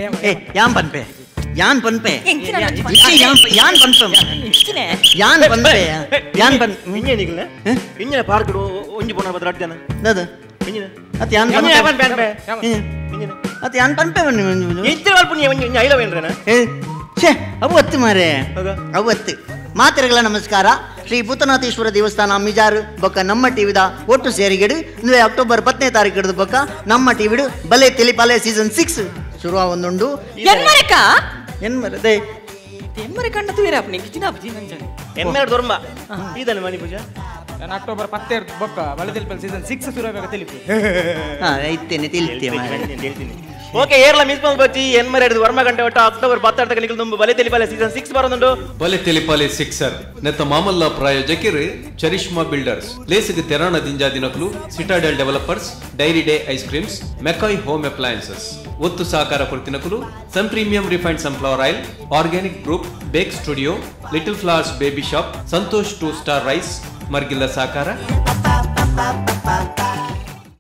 ಏ ಯಾನ್ ಪನ್ಪೆ ಯಾನ್ ಪನ್ಪೆ ಯಾನ್ ಪನ್ಪೆ ಯಾನ್ ಪನ್ಪೆ ಯಾನ್ ಪನ್ ಇಂಜೆ ನಿಗಲ್ನ ಇಂಜೆ ಪಾರ್ಕ್ ಒಂಜಿ ಪೋಣ ಬದ್ರ ಅಡ್ಜನ ದಾದ ಇಂಜೆ ಅತ್ ಯಾನ್ ಪನ್ಪೆ ಅತ್ ಯಾನ್ ಪನ್ಪೆ ಇತ್ತೆ ಅಲ್ಪ ಒಂಜಿ ಐಲ ವೇನ್ರೇನ. ಏ ಛೇ ಅವು ಅತ್ತು ಮಾರೆ ಅವು ಅತ್ತು. ಮಾತೆರೆಗಳ ನಮಸ್ಕಾರ. ಶ್ರೀ ಭೂತನಾಥೇಶ್ವರ ದೇವಸ್ಥಾನ ಮಿಜಾರು ಬೊಕ್ಕ ನಮ್ಮ ಟಿವಿದ ಒಟ್ಟು ಸೇರಿಗೆಡು ಇಂದುವೆ ಅಕ್ಟೋಬರ್ 10ನೇ ತಾರೀಕು ಹಿಡಿದು ಬೊಕ್ಕ ನಮ್ಮ ಟಿವಿಡು ಬಲೆ ತೆಲಿಪಾಲೆ ಸೀಸನ್ 6 ಶುರುವ ಒಂದುಂಡು. ಅಕ್ಟೋಬರ್ 10 ಬೊಕ್ಕ ಬಲೆ ತೆಲಿಪಾಲೆ ಸೀಸನ್ 6 ಶುರು ತಿಳಿಪು. ಇತ್ತೇನೆ ತಿಳಿತೇನೆ. ಓಕೆ ಏರ್ಲ ಮಿಸ್ ಬಚ್ಚಿ ಎನ್ಮರೆ ವರ್ಮ ಗಂಟೆ ಒಟ್ಟ ಅಕ್ಟೋಬರ್ 10 ನಿಕಲ್ ತುಂಬ ಬಲೆ ತೆಲಿಪಾಲೆ ಸೀಸನ್ 6 ಬರೋದುಂಡು. ಬಲೆ ತೆಲಿಪಾಲೆ ಸಿಕ್ಸರ್ ನೆತ್ತ ಮಾಮಲ್ಲ ಪ್ರಾಯೋಜಕಿರು ಚರಿಷ್ಮಾ ಬಿಲ್ಡರ್ಸ್, ಲೇಸಿಗೆ ತೆರಾಣ ದಿಂಜಾ ದಿನಕಲು, Citadel developers, Dairy Day ice creams, McCoy home appliances. ಒತ್ತು ಸಹಕಾರ ಕೊಡ್ತಿನಕಲು Sun premium refined sunflower oil, organic group, bake studio, little flowers baby shop, Santosh 2 star rice, ಮರ್ಗಿಲ್ಲ ಸಹಕಾರ.